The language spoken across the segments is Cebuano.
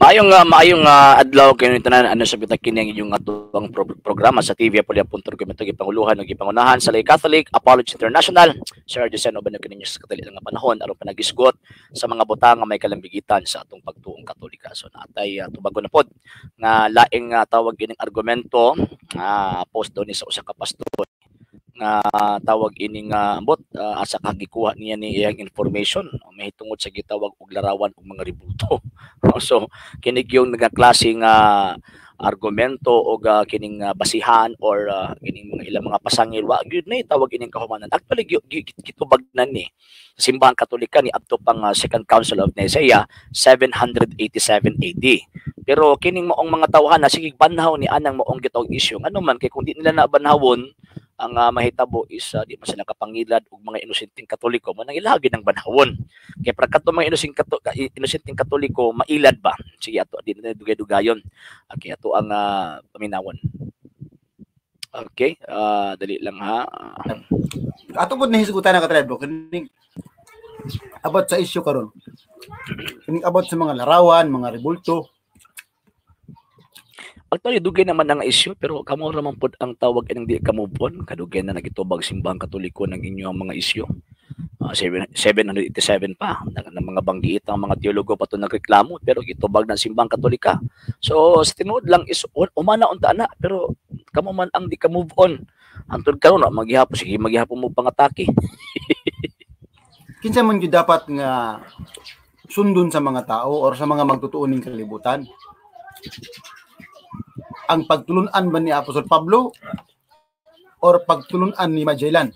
Maayong adlaw kay tanan. Ano sa bita kini ang inyong atuang programa sa TV Apolia.org ito gipanguluhan ug gipangunahan sa Lay Catholic Apology International. Sir Jose uban na kininyo sa katali nga panahon aron panagisgot sa mga butang nga may kalambigitan sa atong pagtuong Katolika. So natay tubagon na pod nga laing tawag ining argumento nga post daw ni sa usa ka pastor nga tawag ini nga ambot asa ka gikuha niya ni iyang information mahitungod sa gitawag og larawan og mga rebulto. So kini yung nagaklase nga argumento og kining basihan or kining mga ilang mga pasangil, wa gyud na tawag ining kahumanan. Actually, gitubag na ni sa Simbahang Katolika ni adto pang Second Council of Nicaea, 787 AD. Pero kining maong mga tawhan na sige banhaw ni anang maong gitawag issue, ngano man kay kung di nila na banhawon, ang mahitabo is di man sila kapangilad og mga inosenteng Katoliko mo nang ilagi ng banhawon kay para kadto mga inosenteng Katoliko mailad ba. Sige, ato di na dugay-dugayon. Okay, ato ang paminawon. Okay, dali lang ha. Ato pud nahisgutan na katribe kining about sa issue karon. Kining about sa mga larawan, mga rebulto. Actually, dugay naman ang issue, pero kamo ra man pod ang tawag ining di ka move on. Kadugay na nagitubag Simbahang Katoliko ng inyong mga issue. 787 pa ng mga banggiit ang mga teologo pa to nagreklamo, pero gitubag ng Simbahang Katolika. So sa tinuod lang is umana unta na, pero kamo man ang di ka move on. Hantod karon na maghihapon, sige maghihapon mo pangatake. Kinsa man gyud dapat nga sundon sa mga tao or sa mga magtutuo ning kalibutan? Ang pagtulunan ba ni Apostol Pablo or pagtulunan ni Magellan?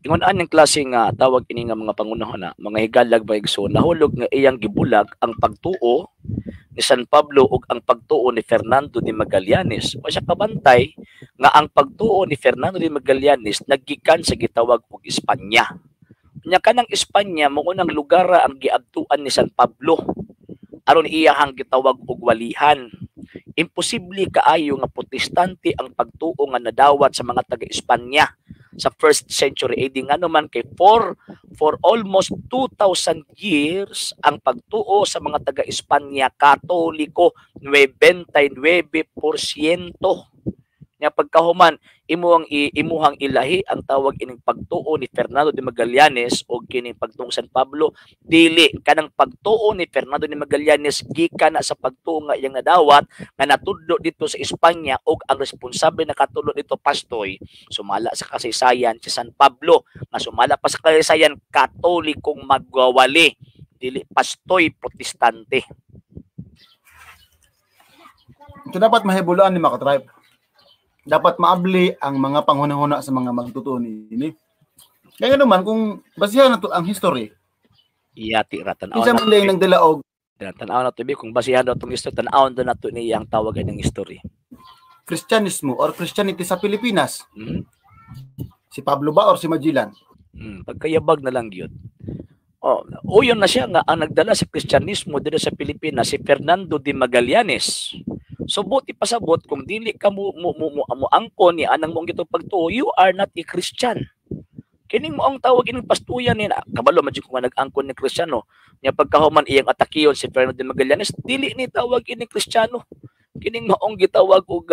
Ingon aning klase nga tawag ini nga mga pangunahon na mga higalag ba igsoon, nahulog nga iyang gibulag ang pagtuo ni San Pablo ug ang pagtuo ni Fernando de Magallanes. O siya kabantay nga ang pagtuo ni Fernando de Magallanes naggikan sa gitawag og Espanya. Nya kanang Espanya mo unang lugar ang giadtuan ni San Pablo aron iyahang gitawag og walihan. Imposible kaayo nga Protestante ang pagtuo nga nadawat sa mga taga-Espanya sa first century AD, ngano man kay for almost 2,000 years ang pagtuo sa mga taga-Espanya Katoliko 99%. Nya pagkahuman imuhang ilahi ang tawag ining pagtuo ni Fernando de Magallanes o kining pagtuong San Pablo, dili kanang pagtuo ni Fernando de Magallanes gikan na sa pagtuo nga iyang nadawat nga natudlo dito sa Espanya, og ang responsable na katudlo dito pastoy sumala sa kasaysayan si San Pablo nga sumala pa sa kasaysayan Katolikong magwawali, dili pastoy Protestante. Ito dapat mahibulaan ni mga tribe. Dapat maabli ang mga panghunahuna sa mga magtutuo niini. Kaya naman kung basihan nato ang history. Iyati ra tan-aw. Kinsa man lang nagdala og tan-aw na to, kung basihan daw tong history, tan-awon daw nato niya ang tawag ng history. Kristyanismo or Christianity sa Pilipinas. Si Pablo ba or si Magellan? Pagkayabag na lang gyud. Oh, uyon na siya nga ang nagdala sa Kristyanismo dito sa Pilipinas si Fernando de Magallanes. So buti pasabot kung dili ka mo angkon ni anang mong gitong pagtuo, you are not a Christian. Kining mo ang tawag ining pastuyan ni kabalo man jud ko nga nag-angkon ni Kristiyano. Nya pagkahuman iyang atakiyon si Fernando de Magallanes, dili ni tawag ining Kristiyano. Kining maong gitawag og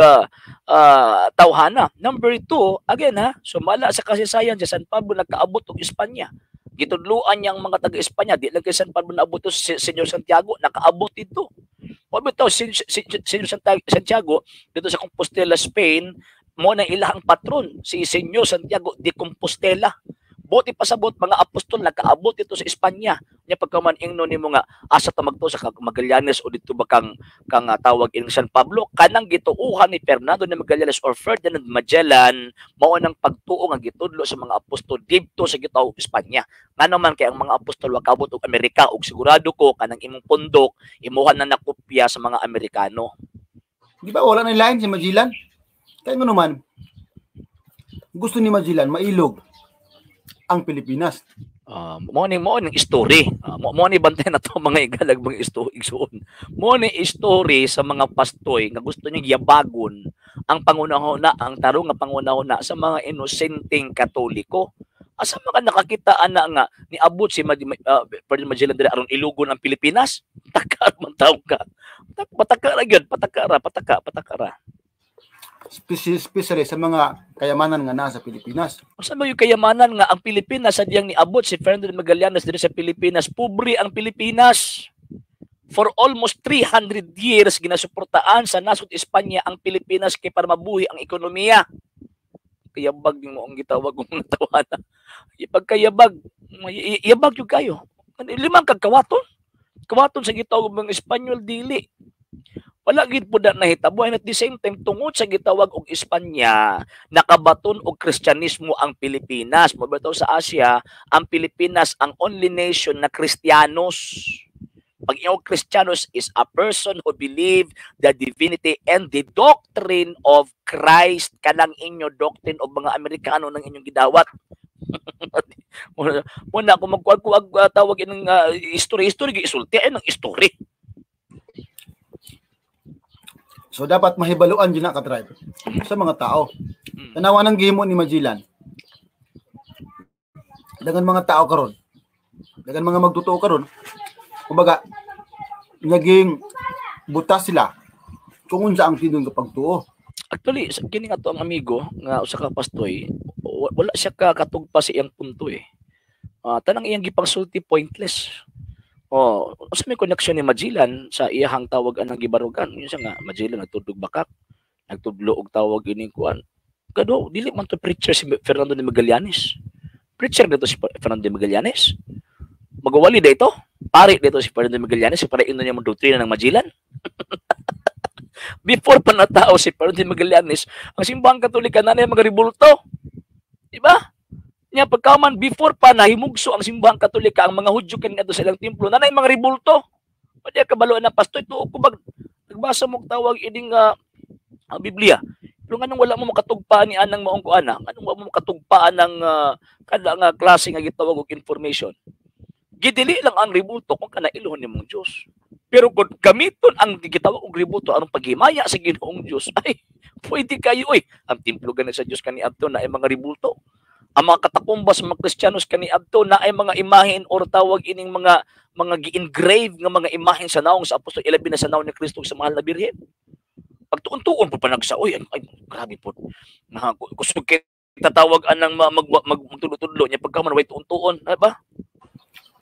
tawhana. Number 2, again ha, sumala sa kasaysayan si San Pablo nagkaabot og Espanya. Gitudluan niya ang mga taga-Espanya, di lang kay San Pablo naabot si Senyor Santiago, nakaabot dito. O bitaw si Senyor Santiago dito sa Compostela, Spain, mo na ilahang patron si Senyor Santiago de Compostela. Buti pasabot mga apostol nakaabot dito sa Espanya. Nya pagkaman ingno nimo nga asa ta magtuo sa Magallanes o dito ba kang tawag ining San Pablo, kanang gituohan ni Fernando de Magallanes or Ferdinand Magellan mao nang pagtuo nga gitudlo sa mga apostol didto sa gitawag Espanya. Ngano man kay ang mga apostol wa kaabot og Amerika, ug sigurado ko kanang imong pundok imuha na nakopya sa mga Amerikano. Di ba wala na lain si Magellan? Kaya ngano man gusto ni Magellan mailog ang Pilipinas. Mo ni story. Mo ni bantay na to mga igalag mga igsuon. Mo ni story sa mga pastoy nga gusto niya yabagon ang pangunahuna, ang tarong nga pangunahuna sa mga inosenteng Katoliko. Asa mga nakakita ana nga niabot si Ferdinand Magellan diri aron ilugon ang Pilipinas? Takar man taw ka. Pataka ra gyud, pataka ra, pataka, pataka ra. Especially sa mga kayamanan nga naa sa Pilipinas. Unsa man yung kayamanan nga ang Pilipinas sa diyang niabot si Fernando de Magallanes diri sa Pilipinas, pobre ang Pilipinas. For almost 300 years ginasuportaan sa nasod Espanya ang Pilipinas kay para mabuhi ang ekonomiya. Kayabag mo ang gitawag og mga tawana. Ipagkayabag, yabag gyud kayo. Limang kag kawaton. Kawaton sa gitawag mga Espanyol, dili. Wala gid po na nahitabo, and at the same time, tungod sa gitawag og Espanya, nakabaton og Kristyanismo ang Pilipinas. Mo sa Asia, ang Pilipinas ang only nation na Kristiyanos. Pag iyong Kristiyanos is a person who believe the divinity and the doctrine of Christ, kanang inyo doctrine of mga Amerikano ng inyong gidawat. Muna kung magkuag-kuag tawag ining history, history gisulti ay ng history. So dapat mahibaluan din na ka-tribe sa mga tao. Tanawa ng gihimo ni Magellan. Dagan mga tao karon. Dagan mga magtotoo karon. Kumbaga naging butas sila kung unsa ang tinuod nga pagtuo. Actually, kini nga to ang amigo nga usa ka pastoy, wala siya ka katugpa sa iyang punto eh. Tanang iyang gipangsulti pointless. Oh, unsa may connection ni Magellan sa iyahang tawag anang gibarugan? Yun siya nga Magellan nagtudlog bakak, nagtudlo og tawag ining kuan. Kado dili man to preacher si Fernando de Magallanes. Preacher dito si Fernando de Magallanes. Magwali dito, pare dito si Fernando de Magallanes, para ino niya mo doktrina ng Magellan. Before pa natao si Fernando de Magallanes, ang simbahang Katolika na mga ribulto. Diba? Nya pagkaman before pa nahimugso ang simbahang Katolika, ang mga Hudyo kaniadto sa ilang templo, nanay mga ribulto. Pwede kabalo na pastor ito kubag nagbasa mo tawag ining ang Biblia. Pero nganong wala mo makatugpaan ni anang maong kuana? Nganong wala mo makatugpaan ng kada nga klase nga gitawag og information? Gidili lang ang ribulto kung kanailhon nimong Dios. Pero kung gamiton ang gitawag og ribulto aron paghimaya sa Ginoong Dios, ay pwede kayo oy. Ang templo gani sa Dios kaniadto na ay mga ribulto. Ang mga katakumbas mga Kristiyanos kaniadto na ay mga imahen or tawag ining mga gi-engrave nga mga imahen sa naong sa apostol, ilabi na sa naong ni Kristo sa mahal na Birhen. Pagtuon-tuon po panagsa, oy, ay, grabe po. Kusog kay tatawag anang magtudlo-tudlo niya pagka man way tuon-tuon, di ba?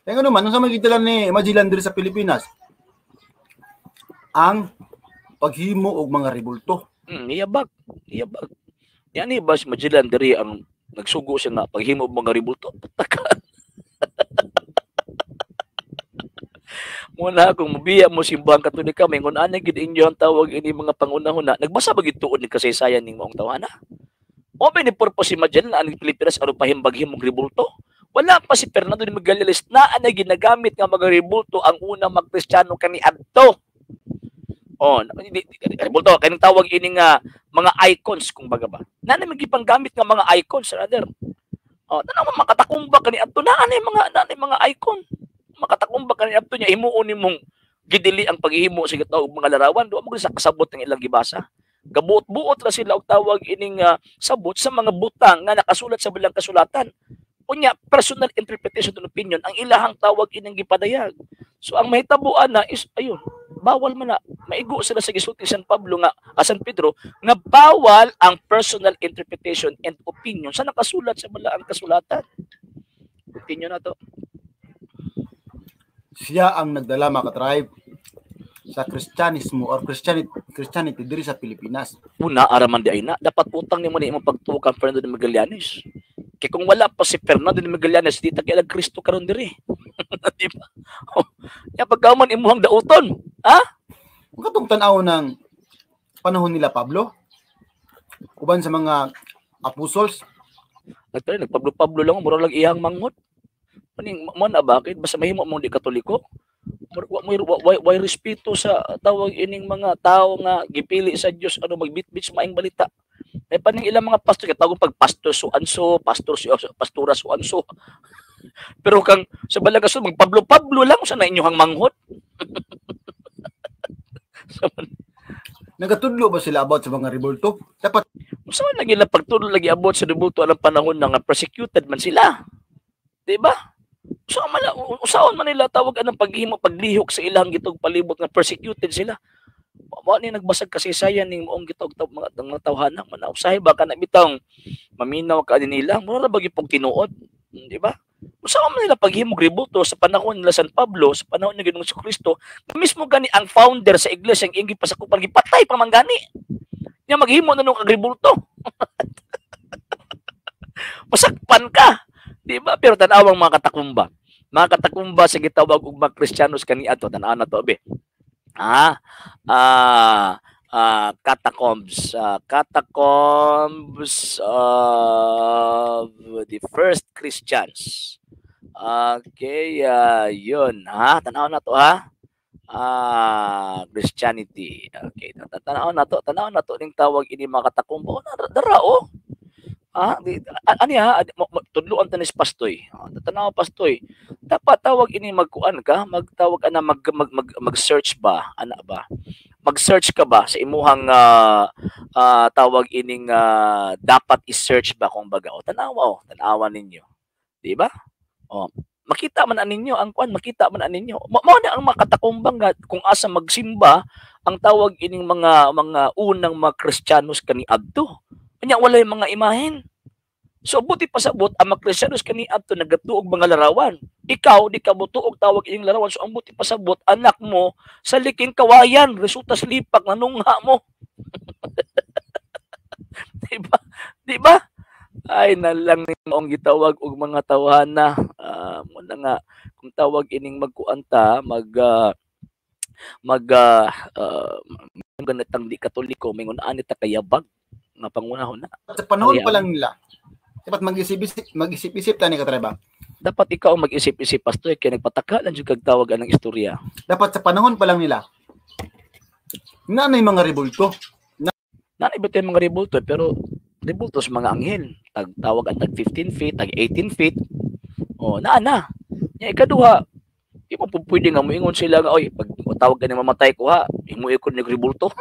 Kaya nga naman, unsa may gidala ni Magellan diri sa Pilipinas? Ang paghimo og mga ribulto. Niyabag, niyabag. Yani ba si Magellan diri ang nagsugo siya nga paghimo og mga ribulto? Pataka. Muna kung mubiya mo simbahang Katolika, may ngun ana gid inyo ang tawag ini mga pangunahuna. Nagbasa ba gid tuod ni kasaysayan ning maong tawhana? O ba ni purpose si Magellan ang Pilipinas aron pahimbag-himog ribulto? Wala pa si Fernando de Magallanes na anay ginagamit nga mga ribulto ang unang mga Kristiyano kaniadto. Oh, ribulto kaning tawag ini nga mga icons kung baga ba. Naa may gipanggamit nga mga icons rather. Oh, tanaw makatakumba kaniadto na anay mga icon. Makatakumba kaniadto niya himuon nimong gidili ang paghihimo sa gitawag mga larawan, do mo sa kasabot ng ilang gibasa. Gabuot-buot ra sila og tawag ining sabot sa mga butang nga nakasulat sa bilang kasulatan. Unya personal interpretation and opinion ang ilahang tawag ining gipadayag. So ang mahitabuan na is ayun, bawal man na maigo sila sa gisulti San Pablo nga San Pedro nga bawal ang personal interpretation and opinion sa nakasulat sa balaang kasulatan. Continue na to. Siya ang nagdala mga ka-tribe sa Kristyanismo or Christianity diri sa Pilipinas. Una araman di ay na dapat utang nimo ni imong pagtuo kang Fernando de Magallanes. Kay kung wala pa si Fernando de Magallanes, di ta kailag Kristo karon diri. Di ba? Oh, ya pagkaman imuhang dauton, ha? Kung katong tan-aw ng panahon nila Pablo, uban sa mga apostles, nagtry nagpablo-pablo lang mura lang iyang manghod. Maning mo na bakit basta mahimo mong di Katoliko? Wa mo way respeto sa tawag ining mga tao nga gipili sa Dios ano magbitbit sa maayong balita. May paning ilang mga pastor kay tawag pag pastor so anso, pastor si pastora so anso. Pero kang sa balagas mag Pablo-Pablo lang sa na inyohang manghod. Nagatudlo ba sila about sa mga ribulto? Dapat unsa man lagi ilang pagtudlo lagi about sa ribulto alang panahon na nga persecuted man sila. Di ba? Usaon man nila tawag anang paghimo paglihok sa ilang gitog palibot nga persecuted sila. Mao ni nagbasag kasaysayan ning maong gitawag mga tawhana man. Usahay ba kana bitang maminaw ka nila, mura ra ba gyud tinuod, di ba? Usa man nila paghimog rebulto sa panahon nila San Pablo, sa panahon ni Ginoong Kristo, mismo gani ang founder sa iglesia ang iyang gipasakupan gipatay pa man gani. Nya maghimo na nung kag rebulto. Masakpan ka, di ba? Pero tan-awang mga katakumba. Mga katakumba sa gitawag og mga Kristiyanos kaniadto, tan-aw na to be. Catacombs, catacombs of the first Christians. Okay, yun ha. Tanaw na to ha. Christianity. Okay, tanaw na to ning tawag ini mga katakumba. Oh, dara oh. Ani ha, tudloan ta ni Pastoy. Tanaw Pastoy. Dapat tawag ini magkuan ka, magtawag ana mag mag, mag mag-search ba, ana ba? Mag-search ka ba sa imuhang tawag ining dapat i-search ba kung baga. O tanawa oh, tanawa ninyo. Di ba? Oh, makita man ninyo ang kuan, makita man ninyo. Mao na ang makatakumbang nga kung asa magsimba ang tawag ining mga unang mga Kristiyanos kaniadto. Nya walay mga imahen. So buti pasabot ang mga Kristiyanos kaniadto nagatuog mga larawan. Ikaw di ka motuog tawag ining larawan. So ang buti pasabot anak mo sa liking kawayan, resulta sa lipak nanungha mo. Di ba? Di ba? Ay nalang ni maong gitawag og mga tawhana. Mo na nga kung tawag ining magkuan ta, mag mag ganitang di Katoliko mingon ani ta kayabag nga pangunahon na. Sa panahon pa lang nila, dapat mag-isip-isip ta ni katriba. Dapat ikaw ang mag-isip-isip, Pastor, kay nagpataka lang jud kag tawag anang istorya. Dapat sa panahon pa lang nila, naanay mga rebulto. Naanay ba tayo mga rebulto? Pero rebulto sa mga anghel. Tag tawag ang tag 15 feet, tag 18 feet. O, naa na. Nya ikaduha, di mo po pwede nga moingon sila nga, oy, pag tawag ka ni mamatay ko ha, imo ko ni rebulto.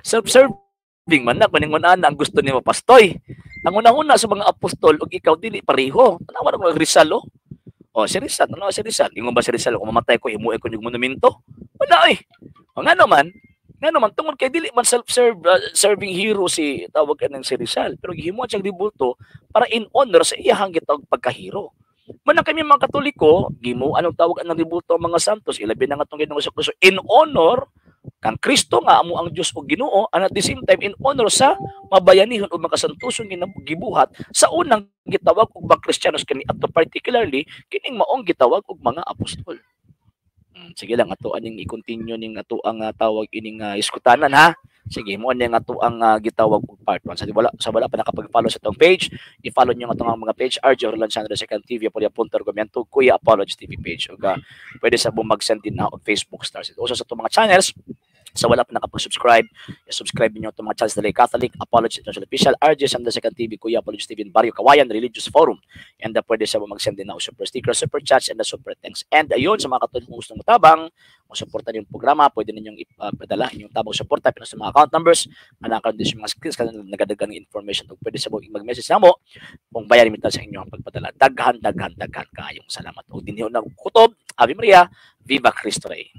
Self-serving man na kuningon ana ang gusto ni Pastoy. Ang una-una sa mga apostol ug ikaw dili pareho. Tanawa na Rizal oh. Oh, si Rizal, tanawa si Rizal. Ingon ba si Rizal kung mamatay ko himuin ko yung monumento? Wala eh. O nga naman tungod kay dili man self-serve serving hero si tawag kanang si Rizal, pero gihimuan siyang rebulto para in honor sa iyahang gitawag pagkahero. Manang kami mga Katoliko, gimuan ang tawag ang rebulto ang mga santos, ilabi na nga tong Ginoong Kristo in honor kang Kristo nga amo ang Dios ug Ginoo, and at the same time in honor sa mabayanihon o makasantusong gibuhat sa unang gitawag og mga Kristiyanos kaniadto, particularly kining maong gitawag og mga apostol. Sige lang ato aning i-continue ning ato ang tawag ining iskutanan ha. Sige, mo ani ang ato ang gitawag og part 1. Sa wala pa nakapag-follow sa atong page, i-follow niyo ang atong mga page, RJ Orlan Sandro Second TV, Apolia Punto Argumento, Kuya Apology TV page. Ug pwede sa mag-send din na og Facebook stars. Usa sa atong mga channels. Sa wala pa nakapag-subscribe, i-subscribe niyo itong mga channels nila, Catholic Apology International Official, RJ Sandro Second TV, Kuya Apology TV, Barrio Kawayan Religious Forum. And pwede sa mag-send din na og super sticker, super chats, and the super thanks. And ayun, sa mga Katolikong gustong mutabang, mo suporta yung programa, pwede ninyong ipadala inyong tabang suporta pero sa mga account numbers, anakaroon din sa mga screens kasi nagadagan ng information. Ug pwede sa mag-message na mo kung bayarin mo sa inyong pagpadala. Daghan, daghan, daghan kaayong salamat. Ug dinhi na kutob, Ave Maria, Viva Cristo Rey.